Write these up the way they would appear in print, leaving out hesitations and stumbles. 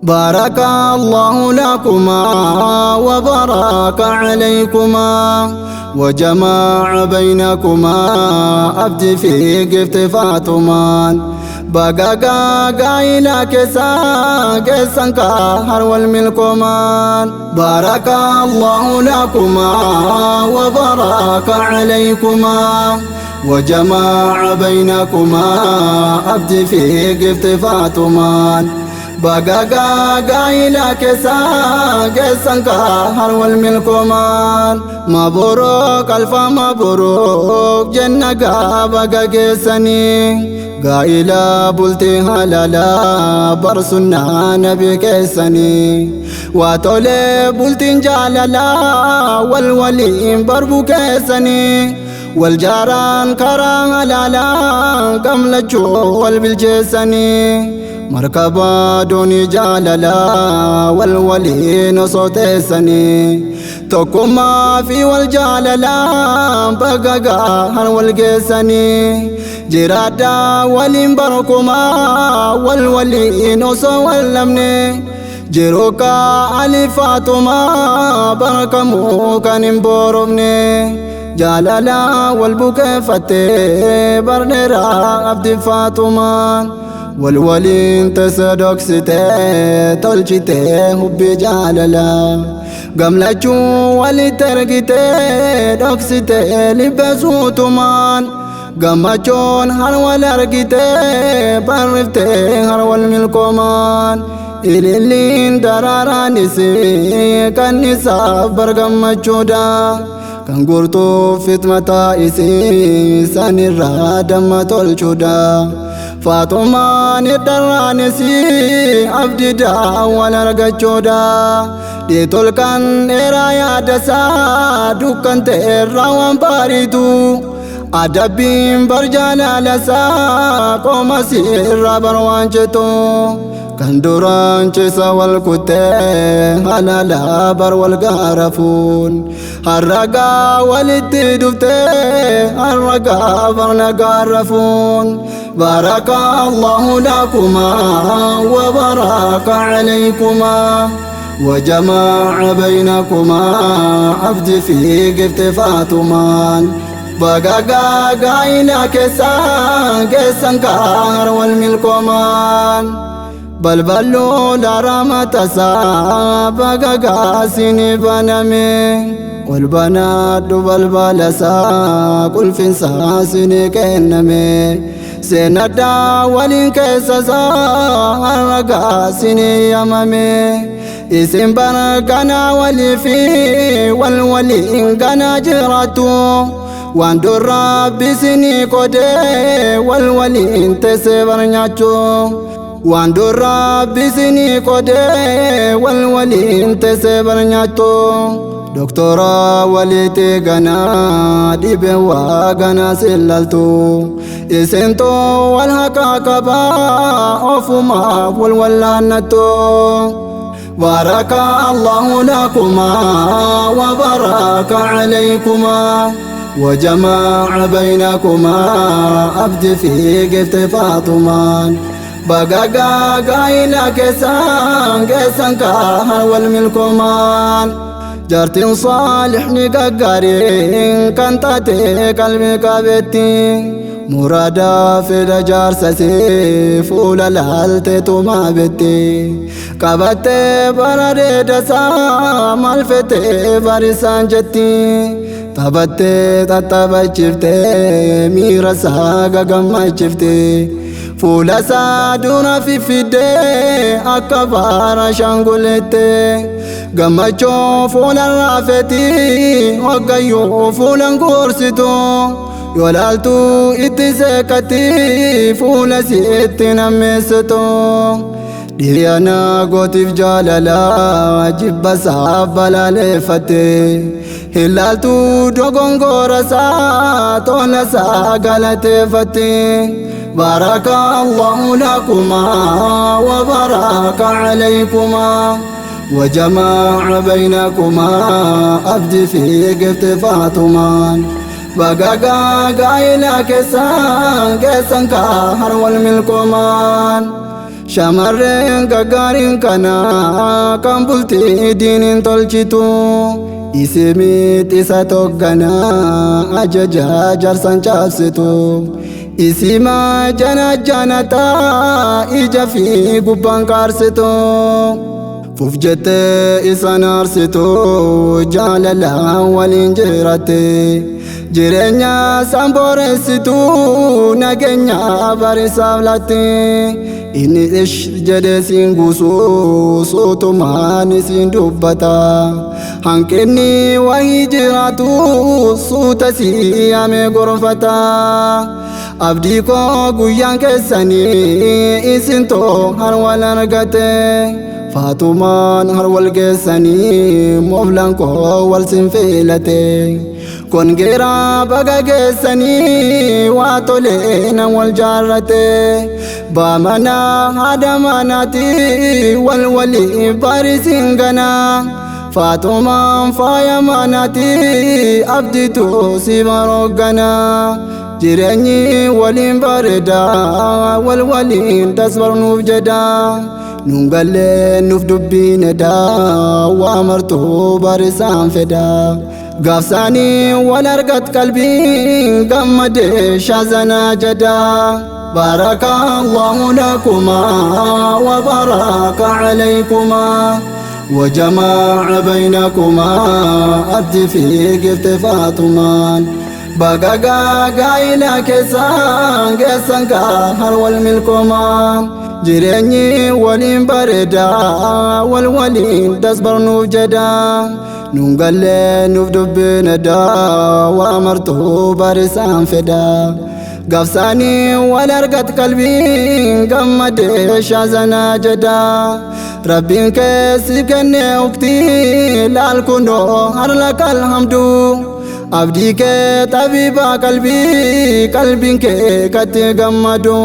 بارك الله لكما وبارك عليكما وجمع بينكما أبدي في قفت فاطمان بقا قايلا كسا كسا كهر والملكمان بارك الله لكما وبارك عليكما وجمع بينكما أبدي في قفت فاطمان بقا قايلا كسا كسا كهر والملكمان مبروك ألف مبروك جنة بقا كسني قايلا بلتي هلالا برسنا نبي كيسني واتولي بلتي جالالا والولي بربو كيسني والجاران كرا هلالا قملة والبلجيسني مركبا دوني جالالا والولي نصوتيسني تكما في والجالالا بقا قهر والقيسني جرادا ولين بركما والولي نصو واللمني جروكا علي فاطمة بركمو كان بورمني جلالا والبكي فتي برنرا عبد فاطمة والولي تصدق ستي تلجتي حبي جلالا قملچو ولي ترقتي دوكستي لبسوتمان gammachuun har wal argite barriftee har wal milkoomaan ililliin daraaraan isii kan isaaf bargammachuudha kan gurtuuf fitmataa isii sanirraa damma tolchuudha Faaxumaan iddarraan isii abdiidhaa wal argachuudha dhiitolkan dheeraa yaadasaa dukkan ta'erraa waan baariitu adabbiin barjaalalasaa qooma sirraa barwaan cetu kan duraan cisa wal kuttee halalaa bar wal gaarafuun harragaa walitti dhuftee harragaa barna gaarafuun بارك الله لكما وبارك عليكما وجمع بينكما عبد في قفت فاطمان بقا قايلا كسا كسا كهر والملكمان بلبلو دارما تسا بقا قاسيني بنمي والبنات بلبلسا كل فنسا سيني كنمي سندا ولين كسسا الرقا سيني يمامي اسم بركنا ولي في والولي كان جراتو waan rabbi sinii qodee wal waliin teessee barnyaachuu waan rabbi sinii qodee wal waliin teessee barnyaachuu doktora walitti ganaa dhibeen waa ganaa sillaltu isintoo wal haqaa qabaa ofumaaf wal wallaannattu. بارك الله لكما وبارك عليكما وجمع بينكما عبد في قفت فاطمان بقا قايلا كسان كسان كهر والملكمان جارتين صالح نققارين كان تاتي قلبي قابتي مرادا في دجار سسي فولا لالتي ما بتي قبتي براري دسا مالفتي بارسان جتي taphattee tattaphachiiftee miira isaa gagammachiiftee fuula isaa dura fiffidee akka faara shaangulettee gammachuu fuula raafetii waggayyuu fuulan gorsitu yoo laaltu itti seeqatti fuula sitti nammeessitu. Dhiyana gootiif jaalala jibba isaaf balaaleffatte hilaaltu dogongora isaa tola isaa galateeffatte. بارك الله لكما وبارك عليكما وجمع بينكما أبدي في قفت فاطمان بقا قايلا كسان كسان كهر والملكمان. Shamarreen gaggaariin kana kan bultii diiniin tolchitu Isimit isa toggana ajaja jaarsan cabsitu Isima jana janata ija fi gubbaan qaarsitu Fuf jettee isan aarsitu jaalalaan waliin jiraatte Jireenya isaan boreessitu nageenya barisaaf laatte Inni ish jedhee siin guusu suutumaan isiin dubbata Hanqinni wayii jiraatu suuta si yaamee gorfata Abdii koo guyyaan keessanii isin too har wal argate Faatumaan har wal geessanii mooflaan koo wal sin filate Kongeera baga geessanii waa tolee nam wal jaarrate Baamana haadha manaati wal walii barisiin gana Faatumaan faaya manaati abdiitu si baroggana Jireenyi waliin bareeda wal waliin tasbarnuuf jedha Nuun gallee nuuf dubbiin eda waa martuu barisaan fedha Gaafsaanii wal argat qalbiin gammadee shaazanaa jedha بارك الله لكما وبارك عليكما وجمع بينكما أبدي في قفت فاطمان بقى قايلة كيسان كيسان كهر والملكمان jireenyi waliin bareeda wal waliin dasbarnuuf jedha Nuun gallee nuuf dubbiin eda waa martuu barisaan fedha Gaafsaanii wal argat qalbiin gammadee shaazanaa jedha Rabbiin keessi kennee uktii laal kunoo harlaka alhamdu Abdii kee tabiibaa qalbii qalbiin kee katti gammadu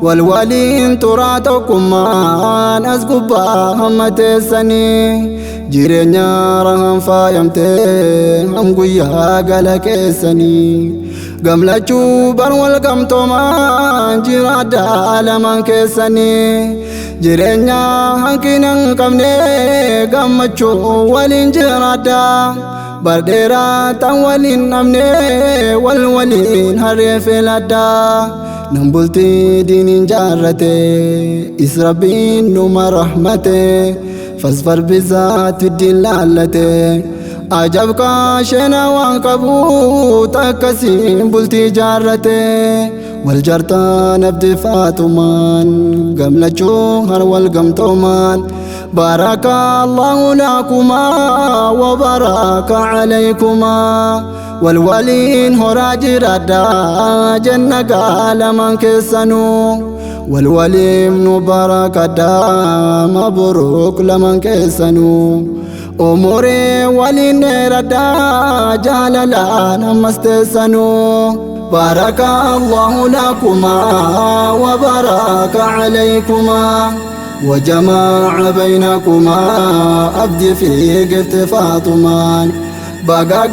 Wal waliin turaa tokkummaan as gubbaa hamma teessanii Jireenya rahan faayamtee ham guyyaa gala keessanii Gamlachuu bar wal gamtoomaan jiraadhaa lamaan keessanii Jireenya hanqina hin qabne gammachuu waliin jiraadhaa Bardheeraa tan waliin dhabne wal waliin harree filadhaa Nam bultii diiniin jaarrate is rabbiin numa rahmate Fasfar bizaatti diin laallate Ajab kaasheena waan qabu takkasiin bultii jaarrate Wal jaartaan abdii faatumaan gamlachuu har wal gamtoomaan بارك الله لكما وبارك عليكما والولين هراج ردا جنة قال من كسنو والولين مبارك دا مبروك لمن كسنو أموري ولين ردا جلالا نمستسنو بارك الله لكما وبارك عليكما وجمع بينكما أبدي في قفت فاطمان بقى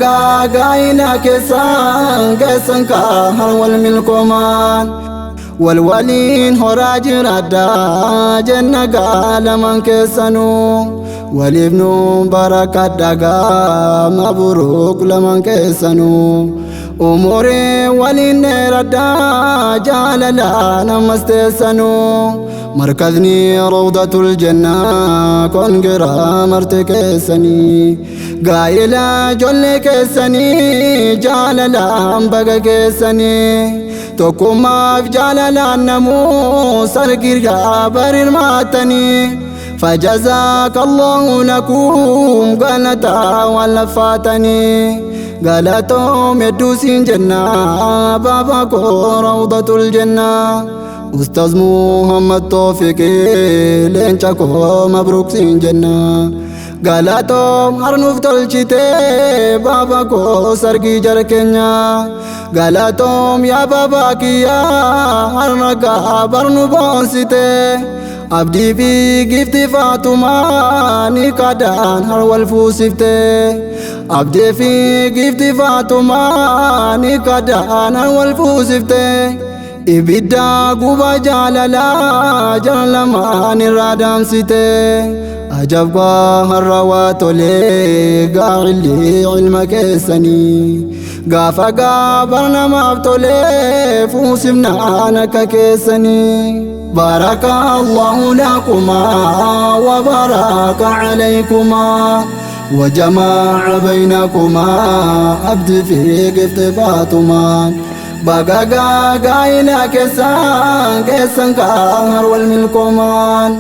قاينا كيسان كيسان كهر والملكمان والولين هراج ردا جنة قال من كيسانو والابن بركة دقا مبروك لمن كيسانو أموري ولين ردا جلالا نمستسانو مركزني روضة الجنة كونغرا مرتكسني قايلة جل كسني جلالا بقى كسني توكما في جلالا نمو سرقير جابر الماتني فجزاك الله لكم قالتا ولفاتني قالتهم يدوسين جنة باباكو روضة الجنة أستاذ محمد توفيق لينشاكو مبروك سين جنة قالتهم هرنوف تلشتي باباكو سرقي جركنيا قالتهم يا باباكي يا هرنكا برنو بونسيتي أبدي في قفتي فاطمة نكادان هرول فوسفتي أبدي في قفتي فاطمة نكادان هرول فوسفتي Ibidda guba jaalalaa jaalamaan irraa daamsite. Ajabgaa har'a waa tolee gaa'illi ilma keessanii. Gaafa gaabar namaaf tolee fuusifnaan akka keessanii. بارك الله لكما وبارك عليكما وجمع بينكما عبد في قفطفاتما بقى قاينا كسان كسان كهر والملكمان.